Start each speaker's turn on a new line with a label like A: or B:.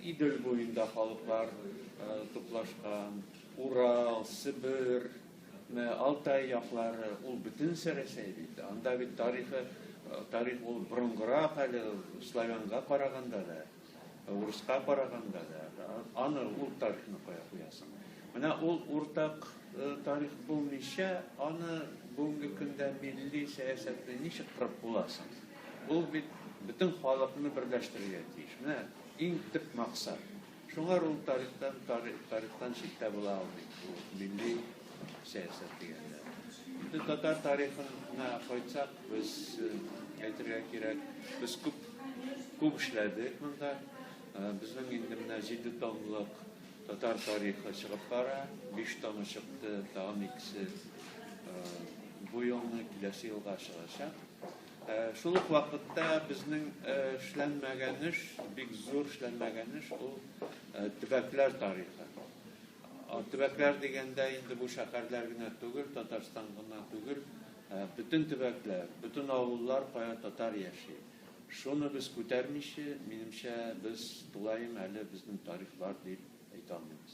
A: Идел буенда халыклар туплашкан, Урал, Себер, Алтай яклары, ул бөтенесе Рәсәй бит. Анда бит тарихы, тарих ул борынгырак әле славянга караганда да, урыска караганда да. Аны ул тарихны кая куясың? Менә ул уртак тарих булмыйча, аны бүгенге көндә милли сәясәтне ничек корып була соң? Ул бит бөтен халыкны берләштерергә тиеш. Менә иң төп максат. Шуңар ул тарихтан, тарихтан читтә була алмый. Бу милли сәясәт дигәндә. Инде татар тарихына кайтсак, без әйтергә кирәк, без күп күп эшләдек монда. Безнең инде менә 7 томлык татар тарихы чыгып бара. 5 томы чыкты, тагын икесе бу елны, киләсе елга чыгачак. Шул ук вакытта безнең эшләнмәгән эш, бик зур эшләнмәгән эш, ул төбәкләр тарихы. Төбәкләр дигәндә инде бу шәһәрләр генә түгел, Татарстан гына түгел, бөтен төбәкләр, бөтен авыллар, кая татар яши. Шуны без күтәрмичә, минемчә, без тулаем әле безнең тарих бар дип әйтә алмыйбыз.